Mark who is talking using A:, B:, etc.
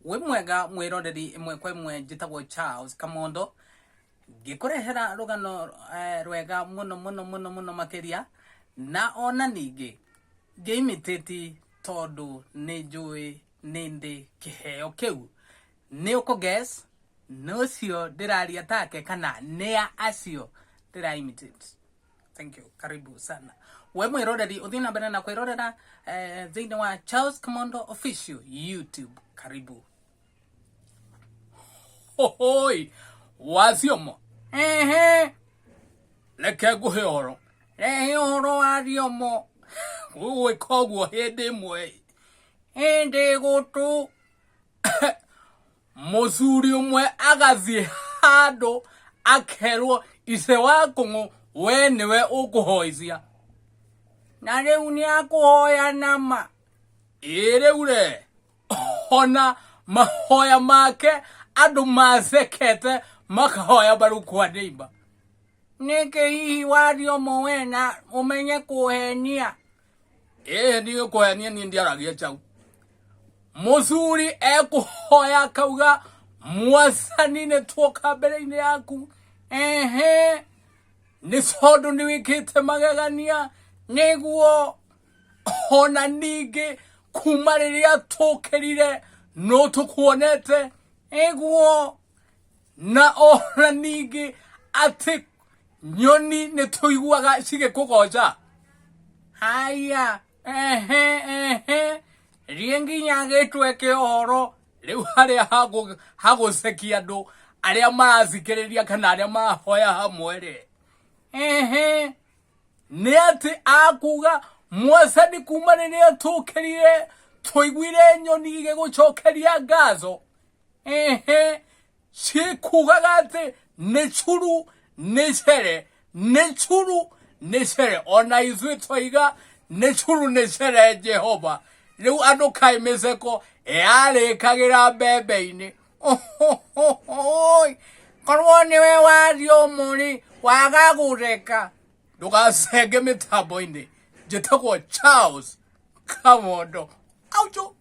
A: Wĩ mwega mwĩroreri ĩmwe kwa ĩmwe, njĩtagwo Charles Kamondo, ngĩkũrehera rũgano rwega mũno mũno mũno mũno makĩria, na ona ningĩ ngĩimitĩti tondũ nĩ njũĩ nĩ ndĩ kĩheo kĩu. Nĩ ũkũ guess nĩ ũcio ndĩraria take kana nĩa acio ndĩra imitate? Thank you, karibu sana we mwiroreri, uthii na mbere na kwirorera thiini wa Charles Kamondo Official YouTube. Karibu. Hohoi wathiomo, ehe, reke nguhe ũhoro, rehe ũhoro wa thiomo. Gũgwĩka ũguo hĩndĩ ĩmwe hĩndĩ gũtũ Mũthuri ũmwe agathiĩ handũ akerwo ithe wa kũng'ũ we nĩwe ũkũhoithia. Na rĩu nĩ akũhoya nama. Ĩ rĩu re, ona mahoya make andũ mathekete makahoya mbaru kwa neighbor. Nĩkĩ hihi waria ũmwe we na ũmenye kũhenia? Ĩĩ niĩ kũhenia niĩ ndiaragia chau. Mũthuri ekũhoya akauga, mwathani nĩ tuoka mbere-inĩ yaku, ehe, nĩ tondũ nĩ wĩkĩte magegania, nĩguo ona ningĩ kuma rĩrĩa tũkĩrire no tũkuonete, nĩguo na ona ningĩ atĩ nyoni nĩ tũiguaga cigĩkũgoca. Haya, ehe, ehe, thiĩ nginya gĩtweke ũhoro rĩu harĩa hagũcekia andũ arĩa marathikĩrĩria kana arĩa marahoya hamwe rĩ, ehe, nĩ atĩ akuga mwathani kuma rĩrĩa tũkĩrire tũiguire nyoni igĩgũcokeria ngatho, ehe, cikugaga atĩ nĩ curu nĩ cere, nĩ curu nĩ cere, ona ithuĩ twaiga nĩ curu nĩ cere Jehova. Rĩu andũ kaĩ mĩceko yarĩkagĩra mbembe-inĩ. Ohohohoi, korwo nĩwe waria ũmũrĩ waga gũtheka ndũgacenge mĩtambo-inĩ. Njĩtagwo Charles Kamondo. Aucho.